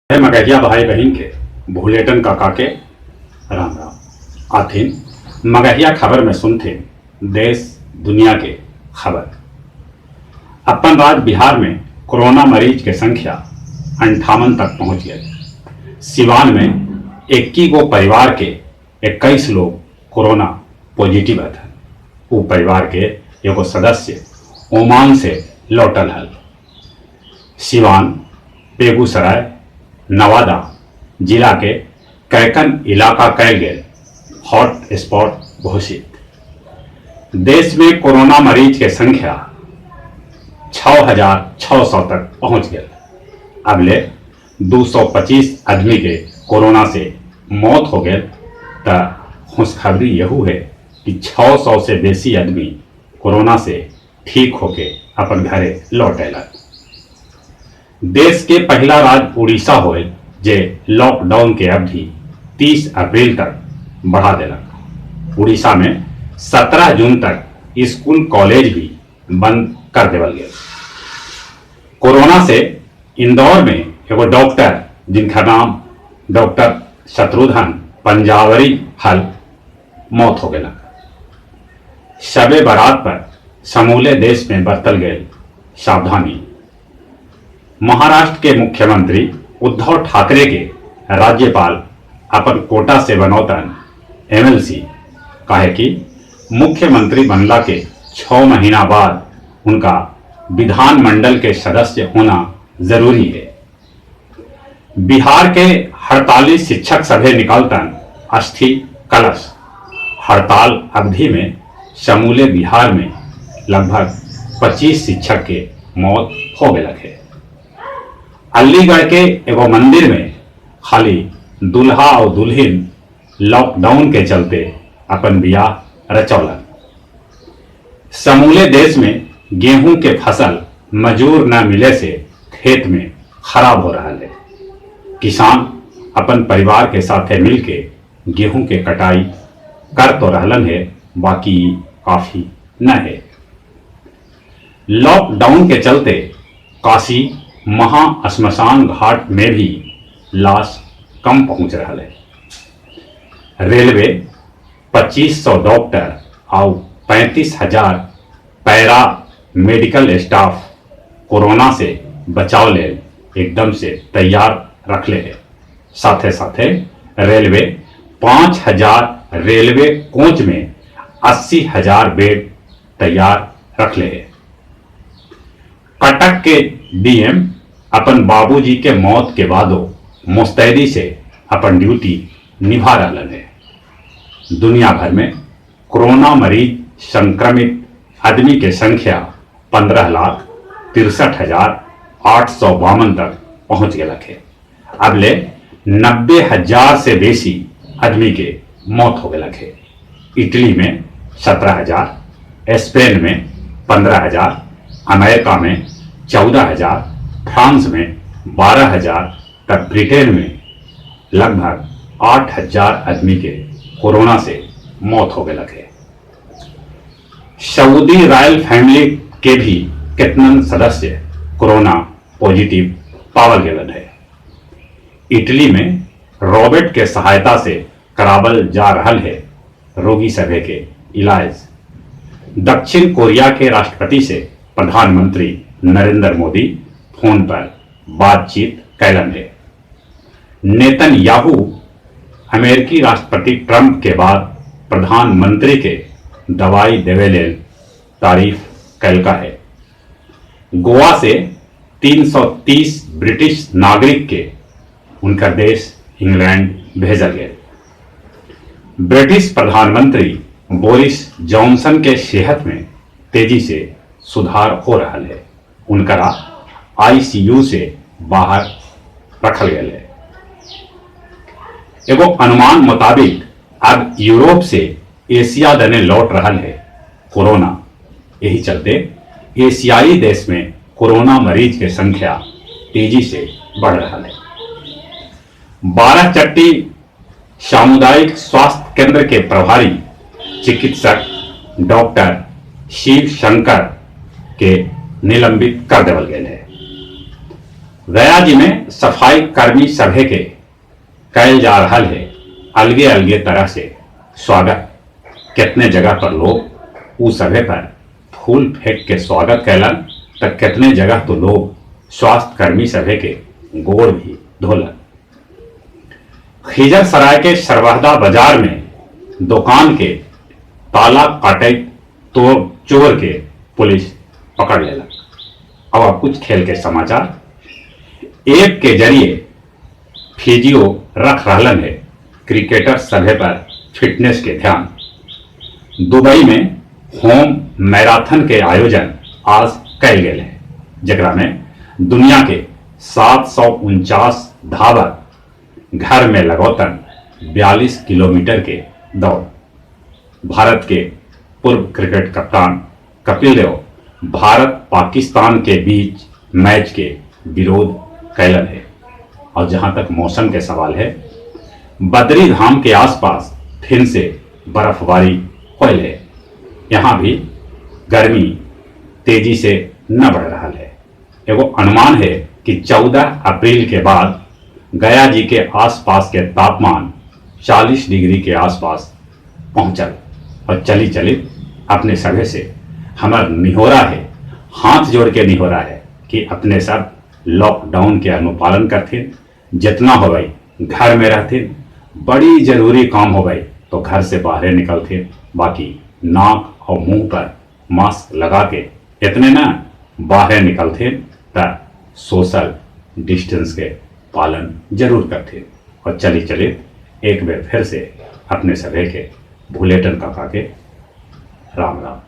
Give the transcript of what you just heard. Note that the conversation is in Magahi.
हे मगहिया भाई बहिन के भुलेटन काका के राम राम। आथिन मगहिया खबर में सुनथिन देश दुनिया के खबर। अपन राज्य बिहार में कोरोना मरीज के संख्या 58 तक पहुंच गए। सिवान में 21 गो परिवार के 21 लोग कोरोना पॉजिटिव हथन। ऊ परिवार के एगो सदस्य ओमान से लौटल हल। सिवान, बेगूसराय, नवादा जिला के कैकन इलाका कैल गेल हॉट स्पॉट घोषित। देश में कोरोना मरीज के संख्या 6,600 तक पहुंच गए। अबले 225 आदमी के कोरोना से मौत हो गए। त खुशखबरी यहू है कि 600 से बेसी आदमी कोरोना से ठीक होके अपन घरे लौट अयलन। देश के पहला राज्य उड़ीसा होल जे लॉकडाउन के अवधि 30 अप्रैल तक बढ़ा देलक। उड़ीसा में 17 जून तक स्कूल कॉलेज भी बंद कर देवल गेल। कोरोना से इंदौर में एगो डॉक्टर जिनका नाम डॉक्टर शत्रुघ्न पंजावरी हल मौत हो गया। शबे बारात पर समूले देश में बरतल गए सावधानी। महाराष्ट्र के मुख्यमंत्री उद्धव ठाकरे के राज्यपाल अपन कोटा से बनौतन एमएलसी, काहे कि मुख्यमंत्री बनला के 6 महीना बाद उनका विधानमंडल के सदस्य होना जरूरी है। बिहार के हड़ताली शिक्षक सभे निकालतन अस्थि कलश। हड़ताल अवधि में समूले बिहार में लगभग 25 शिक्षक के मौत हो गए है। अलीगढ़ के एगो मंदिर में खाली दुल्हा और दुल्हन लॉकडाउन के चलते अपन बियाह रचौलन। समूले देश में गेहूं के फसल मजूर न मिले से खेत में खराब हो रहा है। किसान अपन परिवार के साथे मिलके गेहूं के कटाई कर तो रहलन है, बाकी काफी न है। लॉकडाउन के चलते काशी महा श्मशान घाट में भी लाश कम पहुंच रहा है। रेलवे 2,500 डॉक्टर और 35,000 पैरा मेडिकल स्टाफ कोरोना से बचाव ले एकदम से तैयार रख ले है। साथे साथे रेलवे 5,000 रेलवे कोच में 80,000 बेड तैयार रख ले है। कटक के डीएम अपन बाबूजी के मौत के बादो मुस्तैदी से अपन ड्यूटी निभा रहा है। दुनिया भर में कोरोना मरीज संक्रमित आदमी के संख्या 15,63,852 तक पहुंच गया है। अब ले 90,000 से बेसी आदमी के मौत हो गया है। इटली में 17,000, स्पेन में 15,000, अमेरिका में 14,000, फ्रांस में 12,000 तक ब्रिटेन में लगभग 8,000 आदमी के कोरोना से मौत हो गया है। सऊदी रॉयल फैमिली के भी कितनन सदस्य कोरोना पॉजिटिव पावल गए है। इटली में रॉबर्ट के सहायता से करावल जा रहा है रोगी सभे के इलाज। दक्षिण कोरिया के राष्ट्रपति से प्रधानमंत्री नरेंद्र मोदी फोन पर बातचीत कैलन है। नेतन्याहू अमेरिकी राष्ट्रपति ट्रंप के बाद प्रधानमंत्री के दवाई देवे लेल तारीफ कैलका है। गोवा से 330 ब्रिटिश नागरिक के उनका देश इंग्लैंड भेजल गए। ब्रिटिश प्रधानमंत्री बोरिस जॉनसन के सेहत में तेजी से सुधार हो रहा है। उनकरा आईसीयू से बाहर रखल गया है। एगो अनुमान मुताबिक अब यूरोप से एशिया दने लौट रहा है कोरोना। यही चलते एशियाई देश में कोरोना मरीज के संख्या तेजी से बढ़ रहा है। बाराचट्टी सामुदायिक स्वास्थ्य केंद्र के प्रभारी चिकित्सक डॉक्टर शिव शंकर के निलंबित कर देवल गए है। गया जी में सफाई कर्मी सभे के कैल जा रहा है अलगे अलगे तरह से स्वागत। कितने जगह पर लोग उ सभे पर फूल फेंक के स्वागत कैलन, त कितने जगह तो लोग स्वास्थ्य कर्मी सभे के गोड़ भी धोलन। खिजरसराय के सरवहदा बाजार में दुकान के ताला काटे तो चोर के पुलिस पकड़ लेलक। अब कुछ खेल के समाचार। ऐप के जरिए फिजियो रख रहलन है क्रिकेटर सभे पर फिटनेस के ध्यान। दुबई में होम मैराथन के आयोजन आज कैल गेल है, जेकरा में दुनिया के 749 धावक घर में लगौतन 42 किलोमीटर के दौड़। भारत के पूर्व क्रिकेट कप्तान कपिल देव भारत पाकिस्तान के बीच मैच के विरोध कैलन है। और जहां तक मौसम के सवाल है, बद्री धाम के आसपास फिर से बर्फबारी होल है। यहां भी गर्मी तेजी से न बढ़ रहा है। एगो अनुमान है कि 14 अप्रैल के बाद गया जी के आसपास के तापमान 40 डिग्री के आसपास पहुंचल। और चली चली अपने सभे से हमार निहोरा है, हाथ जोड़ के निहोरा है कि अपने सब लॉकडाउन के अनुपालन करथिन, जितना हो घर में रहथिन, बड़ी जरूरी काम हो तो घर से बाहर निकलथिन, बाकी नाक और मुंह पर मास्क लगा के इतने ना बाहर निकलथिन त सोशल डिस्टेंस के पालन जरूर करथिन। और चली चली एक बार फिर से अपने सभे के भुलेटन काका के राम राम।